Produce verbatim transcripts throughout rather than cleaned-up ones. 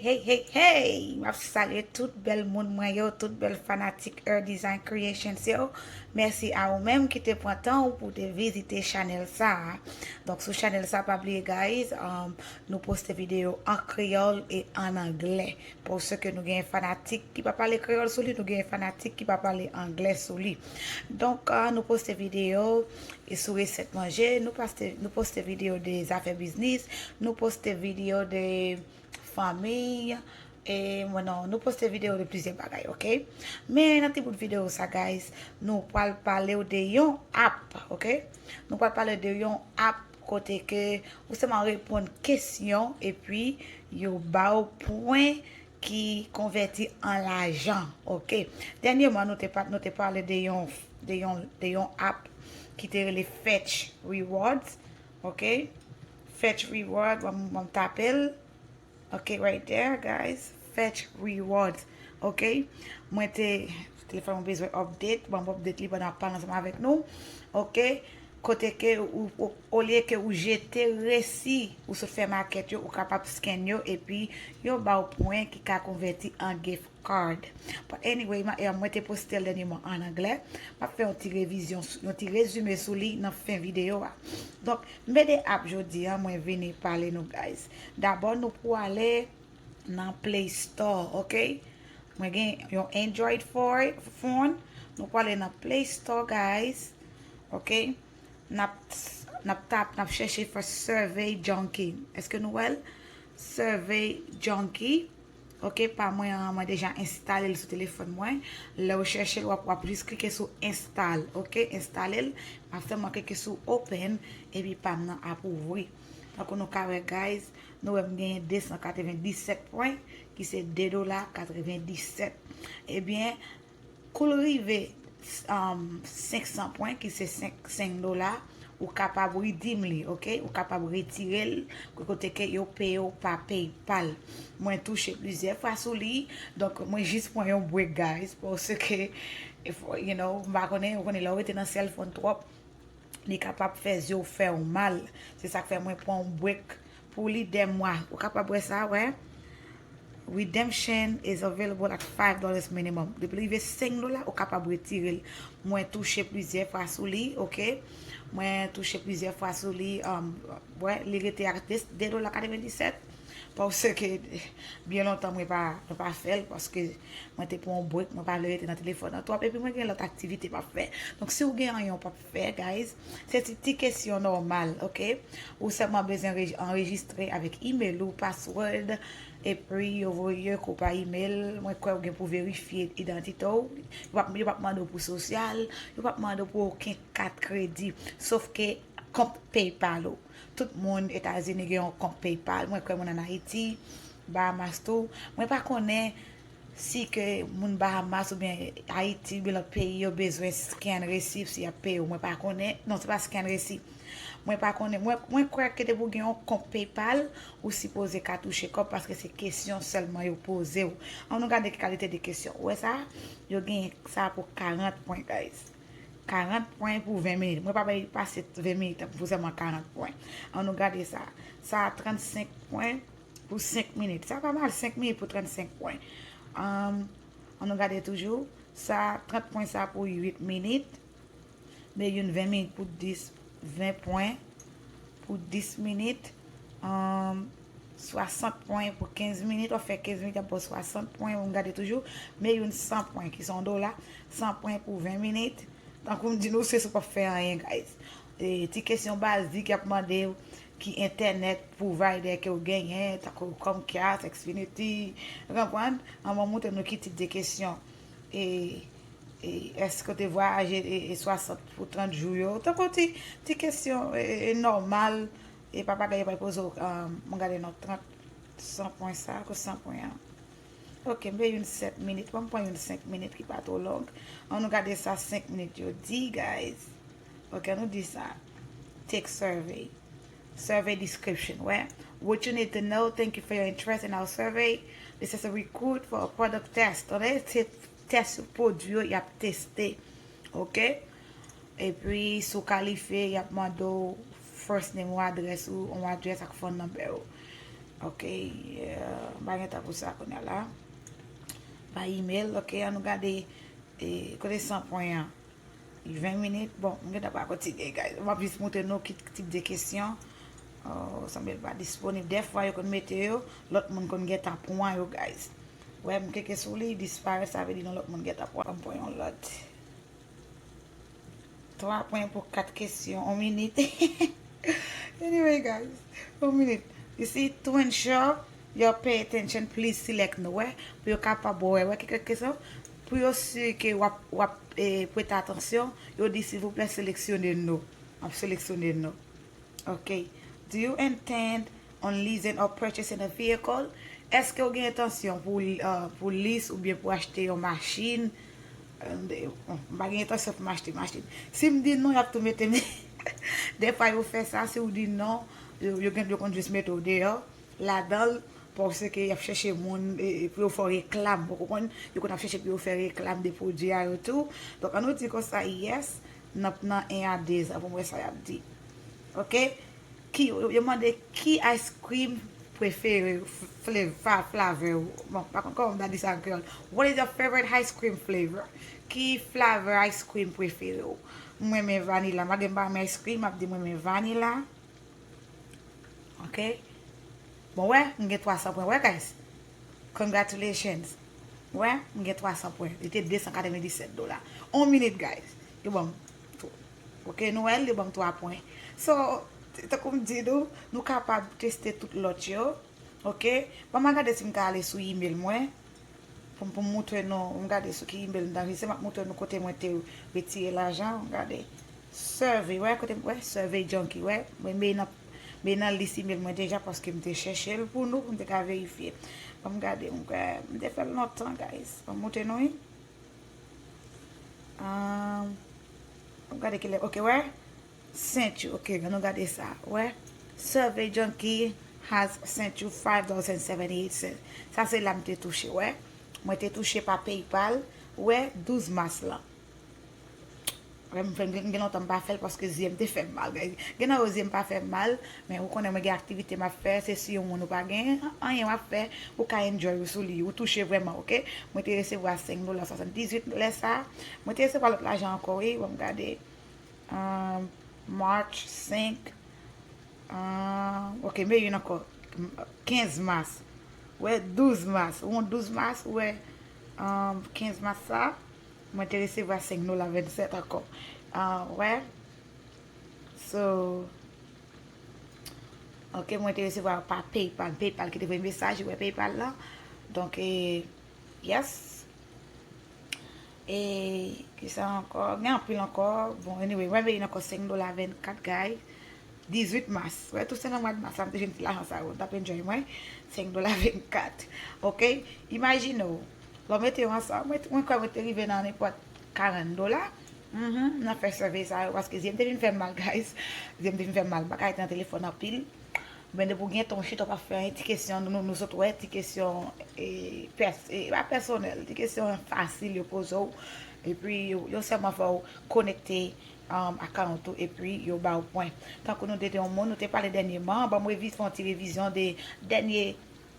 Hey, hey, hey! M ap salye tout bèl moun mwen yo, tout bèl fanatik Her Design Creations yo. Mèsi a ou menm ki te pran tan ou pou te vizite chanèl sa a. Donk, sou chanèl sa, pa bliye, guys, um, nou poste videyo an kreyòl e an anglè. Paske nou gen fanatik ki pa pale kreyòl sou li, nou gen fanatik ki pa pale anglè sou li. Donk, uh, nou poste videyo e sou resèt manje, nou poste, nou poste videyo de zafè biznis, nou poste videyo de fanmi, e, mwen non, nou poste videyo de plizyè bagay, oke? Men nan ti bout videyo sa, guys, nou pral pale w de yon app, oke? Nou pral pale de yon app kote ke ou sèlman reponn kesyon epi yo ba w pwen ki konvèti an lajan, oke? Dènyèman, nou te, pa- nou te pale de yon, de yon, de yon app ki te rele Fetch Rewards, oke? Fetch Reward, ban m, ban m tape l. Ok, right there, guys. Fetch rewards. Ok. Mwen te, telefòn mwen bezwen update. Bon, mwen update li pandan ap pale ansanm avèk nou. Ok. Kote ke ou, ou, olye ke ou jete resi ou sot fè makèt yo, ou kapab scan yo, epi yo ba w pwen ki ka konvèti an gift card. But anyway, ma, e, mwen te poste l dènyèman an anglè. M ap fè yon ti revizyon, sou- yon ti rezime sou li nan fen videyo a. Donk, m vle de app jodi a, mwen vini pale nou, guys. Dabò, nou pou ale nan Play Store, ok? Mwen gen yon Android for, phone. Nou pou ale nan Play Store, guys. Ok? N ap, n ap tap, n ap chèche for Survey Junkie. Èske nou wè l? Survey Junkie. Ok, pa mwen an, mwen deja enstale l sou telefòn mwen. Lè w chèche l, w ap, w ap jis klike sou install. Ok, enstale l. M ap sèlman klike sou open, epi pa m nan ap ouvri. Tankou nou ka wè, guys, nou wè m genyen de san katrevenndisèt pwen, ki se de dola katrevenndisèt. Ebyen, kou l rive, um, senk san pwen, ki se senk, senk dola, ou kapab redeem li, ok? Ou kapab retire l, kote ke yo peye w pa PayPal. Mwen touche plizyè fwa sou li, donk mwen jis pran yon break, guys, paske, you know, m pa konnen, ou konnen lè w rete nan cell phone twòp, li kapab fè zye w fè w mal. Se sa k fè mwen pran yon break pou li de mwa. Ou kapab wè sa, wè. Redemption is available at five dollars minimum. Depi li rive senk dola, ou kapab retire l. Mwen touche plizyè fwa sou li, ok? Mwen touche plizyè fwa sou li, um, wè, li rete ak de, de dola katrevenndisèt. Paske byen lontan mwen pa, mwen pa fè l, paske mwen te pran yon break, mwen pa vle rete nan telefòn nan twòp, epi mwen gen lòt aktivite m ap fè. Donk, si w gen anyen w p ap fè, guys, se ti, ti kesyon nòmal, ok? Ou sèlman bezwen anrejistre avèk email ou, password, epi yo voye kou pa email. Mwen kwè ou gen pou verifye idantite w. Yo p ap, yo p ap mande w pou sosyal, yo p ap mande w pou okenn kat kredi, sof ke kont PayPal ou. Tout moun Etazini gen yon kont PayPal. Mwen kwè moun ann Ayiti, Bahamas tou. Mwen pa konnen si ke moun Bahamas oubyen Ayiti oubyen lòt peyi yo bezwen scan receipt si y ap peye w. Mwen pa konnen. Non, se pa scan receipt. Mwen pa konnen. Mwen, mwen kwè ke depi w gen yon kont PayPal, ou sipoze ka touche kòb paske se kesyon sèlman yo poze w. Ann nou gade ki kalite de kesyon. Ou wè sa? Yo gen sa pou karant pwen, guys. Karant pwen pou ven minit. Mwen pa bay pase ven minit pou sèlman karant pwen. Ann nou gade sa. Sa a trannsenk pwen pou senk minit. Sa pa mal, senk minit pou trannsenk pwen. Um, ann nou gade toujou. Sa, trant pwen sa pou uit minit. Men youn ven minit pou dis, ven pwen pou dis minit. Um, swasant pwen pou kenz minit, w ap fè kenz minit, y ap ba w swasant pwen, ou gade toujou. Men youn san pwen, ki se yon dola, san pwen pou ven minit. Tankou m di nou, se si w p ap fè anyen, guys. E, ti kesyon bazik, y ap mande w ki entènèt provider ke w genyen, tankou Comcast, Xfinity, ou konprann? An mwen montre nou ki tip de kesyon. E, e èske w te vwayaje e, e swasant pou trant jou yo? Tankou ti, ti kesyon e, e, nòmal, e pa bagay yo pral poze w, um, mwen gade non, trant, san pwen sa, kot san pwen an? Ok, m vle youn sèt minit, ban m pran youn senk minit ki pa twò long. Ann nou gade sa senk minit yo di, guys. Ok, ann nou di sa. Take survey. Survey description, wè. What you need to know, thank you for your interest in our survey. This is a recruit for a product test. Tande, se tès pwodui yo y ap teste. Ok? Epi, si w kalifye, y ap mande w first name ou, adrès ou, yon adrès ak phone number ou. Ok, euh, m pa gen tan pou sa kounye a la. Pa email, ok, an nou gade e, kote san pwen an. Ven minit, bon, m gentan pa kontinye, guys. M ap jis montre nou ki tip de kesyon. Oh, sanble l pa disponib. Dèfwa yo konn mete yo, lòt moun konn gentan pran yo, guys. Wè, m klike sou li, disparèt, sa vle di nan lòt moun gentan pran. Ban m pran yon lòt. Twa pwen pou kat kesyon, on minit. Anyway, guys, on minit. You see, to ensure you pay attention, please select no. Wè, pou yo kapab wè, wè, ki kèk kesyon. Pou yo si ke w ap, w ap eh, prete atansyon, yo di, silvouplè, seleksyone no. M ap seleksyone no. Ok. Do you intend on leasing or purchasing a vehicle? Èske w gen entansyon pou, uh, pou lease oubyen pou achte yon machin? M pa gen entansyon pou m achte machin. Si m di non, y ap tou mete m. Dèfwa yo fè sa, si w di non, yo, yo gen, yo konn jis mete w deyò ladan l, paske y ap chèche moun e, e pou yo fè w reklam, ou konprann? Yo konn ap chèche pou yo fè reklam de pwodui a yo tou. Donk, ann nou di konsa, yes, nan, nan en a de zan, pou m wè sa y ap di. Ok? Ki, yo, yo mande ki ice cream prefere, flavor, flavor. Bon, pa konn kòman m ta di sa an kreyòl. What is your favorite ice cream flavor? Ki flavor ice cream prefere w? Mwen renmen vanila. Malgre m pa renmen ice cream, m ap di mwen renmen vanila. Ok? Bon, wè, m gen twa san pwen. Wè, guys? Congratulations. Wè, m gen twa san pwen. Li te de san katrevenndisèt dola. On minit, guys. Yo ban m. Ok, nou wè l, yo ban m twa pwen. So, t- tankou m di nou, nou kapab teste tout lòt yo. Ok? Ban m gade si m ka ale sou email mwen. Pou, pou m moutre nou, m gade sou ki email m t anrejistre, m ap moutre nou kote mwen te retire lajan, m gade. Survey, wè, kote, wè, Survey Junkie, wè. Mwen, men nan, men nan lis email mwen deja paske m te chèche l pou nou, pou m te ka verifye. Ban m gade, m kwè, m te fè l lontan, guys. Ban m moutre nou, wi. Ahn, m gade kilè, ok, wè. Sent you, ok, ann nou gade sa, wè. Survey Junkie has sent you five dollars and seventy-eight cents. Sa se la m te touche, wè. Mwen te touche pa PayPal, wè, douz mas lan. Wè, m fè, m gen lontan m pa fè l paske zye m te fè m mal, guys. Gen nan yo zye m pa fè m mal, men ou konnen mwen gen aktivite m ap fè, se si yon moun ou pa gen anyen w ap fè, ou ka enjoy ou sou li, ou touche vrèman, ok? Mwen te resevwa senk dola swasanndizuit lè sa. Mwen te resevwa lòt lajan ankò, wi, ban m gade. Ahn, March senk. Ahn, ok, men youn ankò. Kenz mas. Wè, douz mas. Ou wè douz mas, ou wè, ahn, kenz mas sa. Mwen te resevwa senk dola vennsèt ankò. Ahn, wè. So, ok, mwen te resevwa pa PayPal. PayPal ki te voye mesaj, ou wè PayPal lan. Donk, e, yes. E, kisa ankò? Gen anpil ankò. Bon, anyway, mwen veye ankò senk dola vennkat, guys. Dizuit mas. Wè, tou se nan mwa mas la, m te jwenn ti lajan sa yo. M t ap enjoy mwen. Senk dola vennkat. Ok? Imajine w. Lè w mete yo ansanm, mwen, mwen kwè mwen te rive nan nenpòt karant dola. Mhm, nan fè survey sa yo, paske zye m te vin fè m mal, guys. Zye m te vin fè m mal. M pa ka rete nan telefòn anpil. Men depi w gen tan w chita w pa fè anyen, ti kesyon nou, nou, nou sot wè, ti kesyon, e, pès- e, pa pèsonèl, ti kesyon fasil yo poze w. Epi yo, yo sèlman fè w konekte, um, account ou epi yo ba w pwen. Tankou nou te te yon moun, nou te pale dènyèman, ban m revi- fè yon ti revizyon de dènye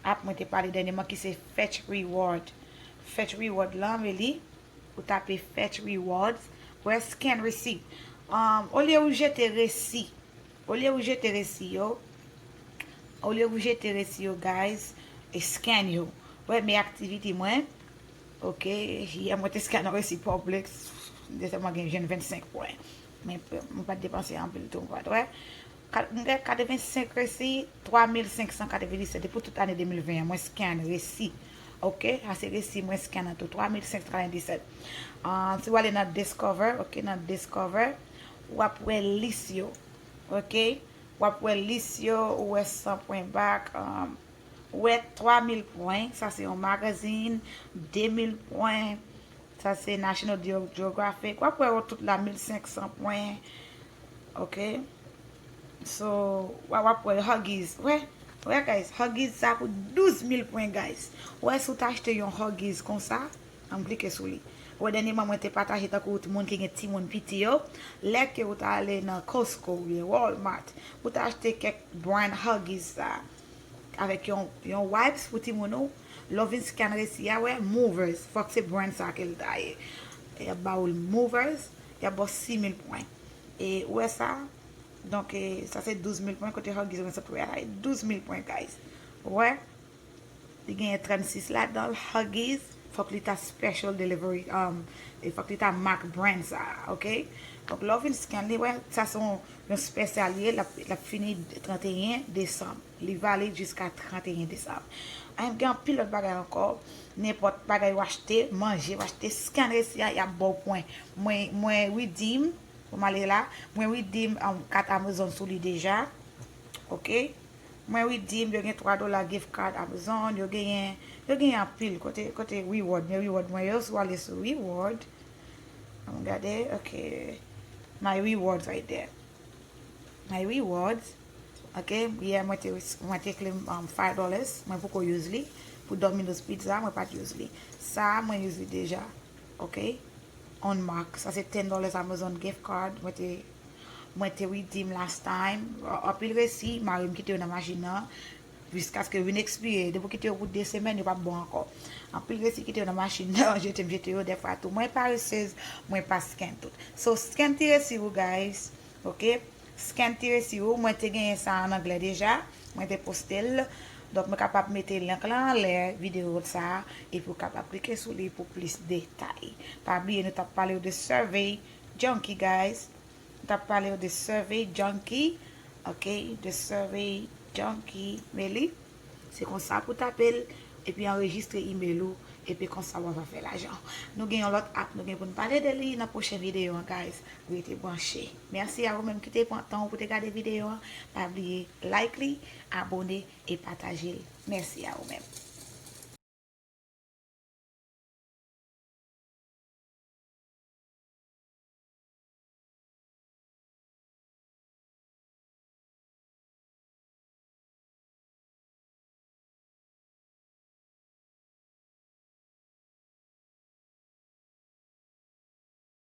app mwen te pale dènyèman ki se Fetch Reward. Fetch Reward lan, men li, ou tape Fetch Rewards, wè scan receipt. Um, olye ou jete resi, olye ou jete resi yo, olye ou jete resi yo, guys, e scan yo. Wè, men aktivite mwen. Ok, yè mwen te scan yon resi Publix, m te sèlman gen jwenn vennsenk pwen. Men mwen pa t depanse anpil tou, m pa t wè. Ka- m gen katrevensenk resi, twa mil senk san katrevenndisèt, depi tout ane de mil ven an, mwen scan resi. Ok, sa se resi mwen scan an tou, twa mil senk san katrevenndisèt. Ah, si w ale nan Discover, ok, nan Discover, w ap wè lis yo. Ok, w ap wè lis yo, ou wè san pwen back, um, ou wè twa mil pwen, sa se yon magazine, de mil pwen, sa se National Geo- Geographic. W ap wè yo tout la, mil senk san pwen. Ok. So, w ap, w ap wè Huggies. Wè, wè, guys, Huggies sa pou douz mil pwen, guys. Wè, si w ta achte yon Huggies konsa, an m klike sou li. Wè, dènyèman, mwen te pataje tankou moun ki gen timoun piti yo. Lè ke ou ta ale nan Costco oubyen Walmart, ou ta achte kèk brand Huggies sa. avèk yon, yon wipes pou timoun ou. Lè w vin scan resi a, wè, Movers. Fòk se brand sa ke l ta ye. Y ap ba ou l Movers, y ap ba w sis mil pwen. E ou wè sa? Donk, e, sa se douz mil pwen, kote Huggies mwen sot wè a la, e douz mil pwen, guys. Ou wè? Li genyen trannsis ladan l, Huggies, fòk li ta special delivery, um, e fòk li ta mak brand sa, ok? Donk, lè w vin scan li, wè, sa se yon, yon spesyal ye, l ap, l ap fini tranteyen desanm. Li valid jiska tranteyen desanm. An, gen anpil lòt bagay ankò, nenpòt bagay w achte, manje, w achte, scan resi a, y ap ba w pwen. Mwen, mwen redeem, pou m ale la, mwen redeem, um, kat Amazon sou li deja, ok? Mwen redeem, yo gen twa dola gift card Amazon, yo genyen, yo genyen anpil, kote, kote reward, men reward mwen yo, si w ale sou reward, ann gade, ok, my rewards right there. My rewards, ok, yè mwen te, mwen te claim, um, five dollars, mwen poko use li, pou Domino's Pizza, mwen pa t use li. Sa, mwen use li deja, ok? Unmark, sa se ten dollars Amazon gift card, mwen te, mwen te redeem last time. Anpil resi, mari m kite yo nan machin nan, jiskaske yo vin ekspire. Depi w kite yo pou de semèn, yo p ap bon ankò. Anpil resi kite yo nan machin nan, jete m jete yo, dèfwa tou. Mwen paresez, mwen pa scan tout. So, scan ti resi ou, guys, ok? Scan ti resi ou, mwen te genyen sa an anglè deja, mwen te poste l. Donk, mwen kapab mete link lan anlè videyo sa, epi w kapab klike sou li pou plis detay. Pa bliye, nou t ap pale w de Survey Junkie, guys. Nou t ap pale w de Survey Junkie, ok, de Survey Junkie, men li, se konsa pou tape l, epi anrejistre email ou, epi konsa w ap fè lajan. Nou gen yon lòt app, nou gen pou n pale de li nan pwochen videyo an, guys. Rete branche. Mèsi a ou menm ki te pran tan ou pou te gade videyo an. Pa bliye like li, abone e pataje l. Mèsi a ou menm.